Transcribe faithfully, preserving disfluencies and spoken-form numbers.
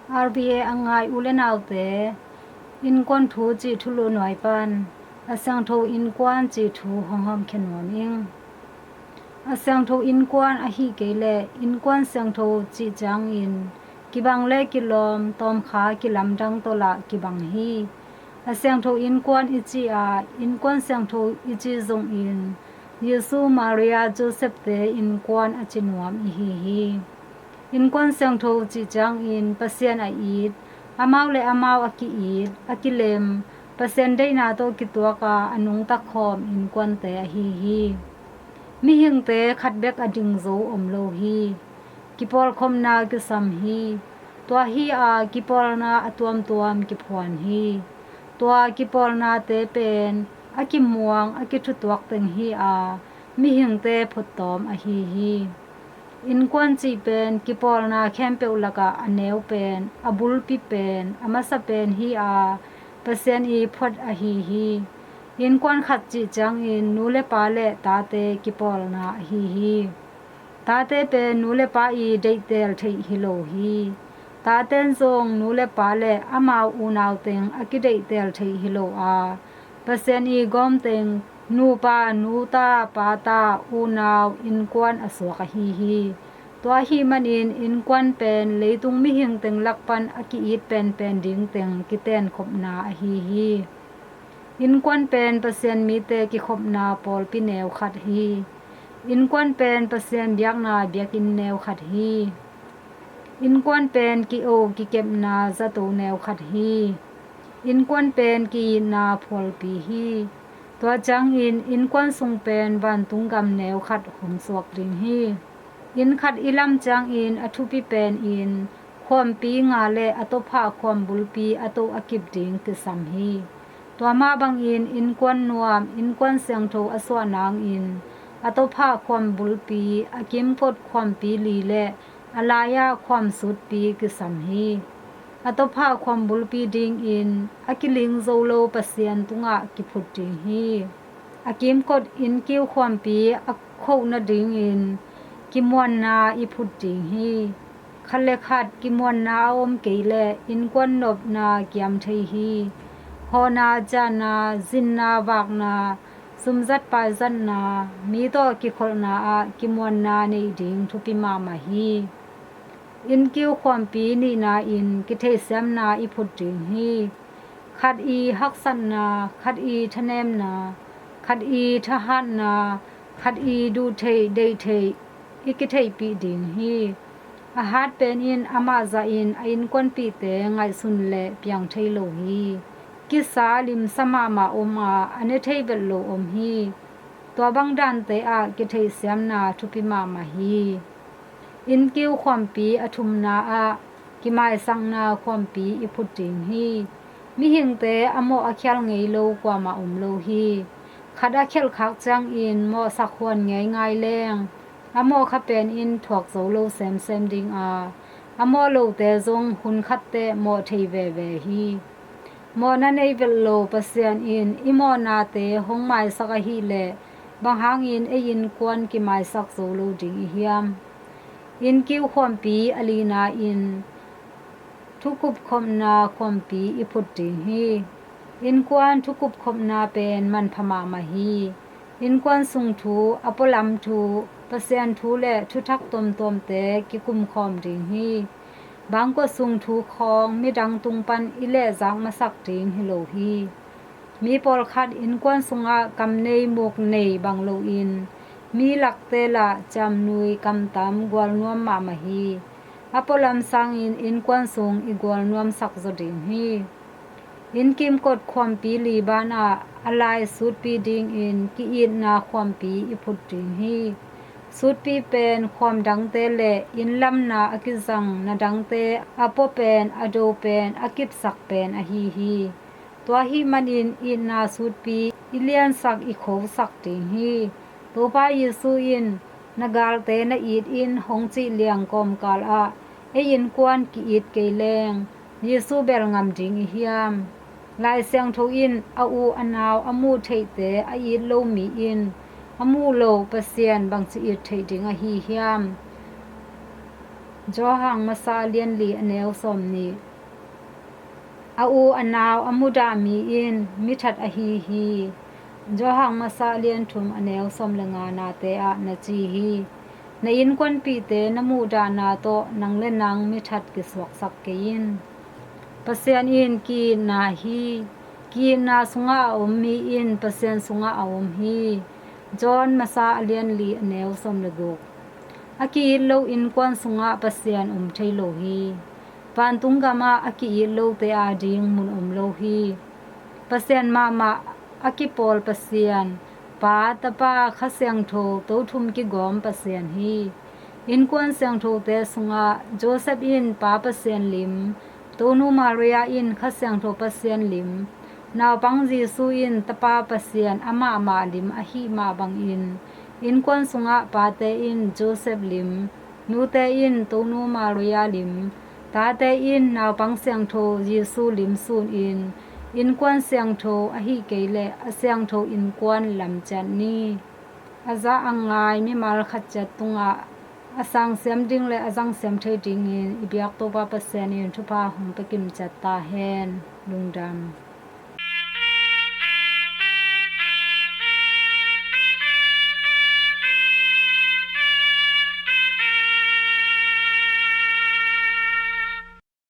R B A a ngai u le naute, innkuan thu cih thulu nuai pan a siangtho innkuan cih thu hong hawmkhia nuam ing. A siangtho innkuan ahi kei leh innkuan siangtho cih ciangin kibang le kilawm, tawmkha kilamdang tawh lah kibang hi. A siangtho innkuan i cih a, innkuan siangtho i cih zongin Jesu, Maria, Joseph-te innkuan a ci nuam ihi hi. Innkuan siangtho cih ciangin Pasian a it, amau le amau a ki-it, a kilem, Pasian deihna tawh kituak a, a nungta khawm innkuante ahi hi. Mihingte khat bek a ding zo om lo hi. Kipawlkhopna kisam hi. Tua hi a, kipawlna a tuamtuam kiphuan hi. Tua kipawlnate pen a kimuang, a kithutuak teng hi a, mihingte phuttawm ahi hi. Innkuan cih pen kipawlna khempeuh lakah a neu pen, a bulpi pen, a masa pen hi a, Pasian i phuat ahi hi. Innkuan khat cih ciangin nu le pa le tate kipawlna ahi hi. Tate pen nu le pa i deihtel theih hi lo hi. Taten zong nu le pa le amau unau teng a kideihtel theih hi lo a, Pasian i gawm teng nupa, nuta, pata, unau, innkuan a suak ahi hi. Tua ahih manin innkuan pen leitung mihing teng lak pan a ki-it penpen ding teng kiteenkhopna ahi hi. Innkuan pen Pasian mite kikhopna pawlpi neu khat hi. Innkuan pen Pasian biakna biakinn neu khat hi. Innkuan pen ki-o kikepna zato neu khat hi. Innkuan pen ki-itna phualpi hi. Tua ciangin innkuan sung pen vantung gam neu khat hong suak ding hi. Inn khat i lam ciangin a thupi pen in khuampi nga le a tawphah khuam bulpi a to a kip ding kisam hi. Tua mah bangin innkuan nuam, innkuan siangtho a suah nangin a tawphah khuam bulpi, a kimkot khuampi li le a lai-ah khuam sutpi kisam hi. A tawphah khuam bulpi dingin a kiling zo lo Pasian tungah kiphut ding hi. A kimkot innkiu khuampi a khoh nadingin kimuanna i phut ding hi. Khat le khat kimuanna a om kei leh innkuan nopna kiam thei hi. Hawhna, ciahna, zinna, vakna, sumzat paizatna, mi tawh kikholhna ah kimuanna neih ding thupi mahmah hi. Innkiu khuampi nihna in kitheihsiamna i phut ding hi. Khat i haksatna, khat i thanemna, khat i thahatna, khat i duhtheih deihtheih i kitheihpih ding hi. A hat pen in amah zahin a innkuanpihte ngaihsun le piang thei lo hi. Kisa limsa mahmah om a, a ne thei vet lo om hi. Tua bang dante ah kitheihsiamna thupi mahmah hi. Innkiu khuampi a thumna ah kimaisakna khuampi i phut ding hi. Mihingte a mawh a khial ngei lo kuamah om lo hi. Khat a khialh khak ciangin mawhsak huan ngeingai leng a mawh kha pen in thuak zo lo semsem ding a, a mawh lote zong hun khat teh mawh thei veve hi. Mawhna nei vet lo Pasian in i mawhnate hong maisak ahih leh bang hangin ei innkuan kimaisak zo lo ding i hiam? Innkiu khuampi a lina in thukupkhopna khuampi i phut ding hi. Innkuan thukupkhopna pen manpha mahmah hi. Innkuan sung thu, a pualam thu, Pasian thu le thuthak tuamtuamte kikumkhawm ding hi. Bangkua sung thu khawng midang tung pan i lehzak masak ding hi lo hi. Mi pawlkhat innkuan sungah kam nei muk nei bang loin mi lakte lah ciamnui kamtam gualnuam mahmah hi. A pualam sangin innkuan sung i gualnuamsak zaw ding hi. Inn kimkot khuampi li banah a lai sutpi dingin ki-itna khuampi i phut ding hi. Sutpi pen khuam dangte le inn lamna a kizang na dangte a pua pen, a do pen, a kipsak pen ahi hi. Tua ahih manin itna sutpi i liansak, i khosak ding hi. Topa Jesu in na galte na it in hong cih liang kawmkal ah ei innkuan ki-it kei leng Jesu bel ngam ding i hiam? Lai Siangtho in a u a nau a muh theihte a it lo mi in a muh lo Pasian bangci it theih ding ahi hiam? Johan masa a lian li a neu sawm nih. A u a nau a mudah mi in mithat ahi hi. Johan masa a lian thum a neu sawm le nga nate ah na ci hi. Na innkuanpihte na muhdahna tawh nang le nang mithat kisuaksak kei in. Pasian in ki-itna hi. Ki-itna sungah a om mi in Pasian sungah a om hi. John masa a lian li a neu sawm le guk. A ki-it lo innkuan sungah Pasian om thei lo hi. Vantung gamah a ki-it lote ading mun om lo hi. Pasian mahmah a kipawl Pasian, Pa, Tapa, Kha Siangtho, Tothum kigawm Pasian hi. Innkuan siangthote sungah Joseph in Pa Pasian lim, Tonu Maria in Kha Siangtho Pasian lim, naupang Jesu in Tapa Pasian amahmah lim ahih mah bangin, innkuan sungah pate in Joseph lim, nute in Tonu Maria lim, tate in naupang siangtho Jesu lim sunin, innkuan siangtho ahih kei leh a siangtho innkuan lam ciat ni. A za a ngai mimal khat ciat tungah a sangsiam ding le a zangsiam thei dingin i biak Topa Pasian in thupha hong pia kim ciat ta hen. Lungdam.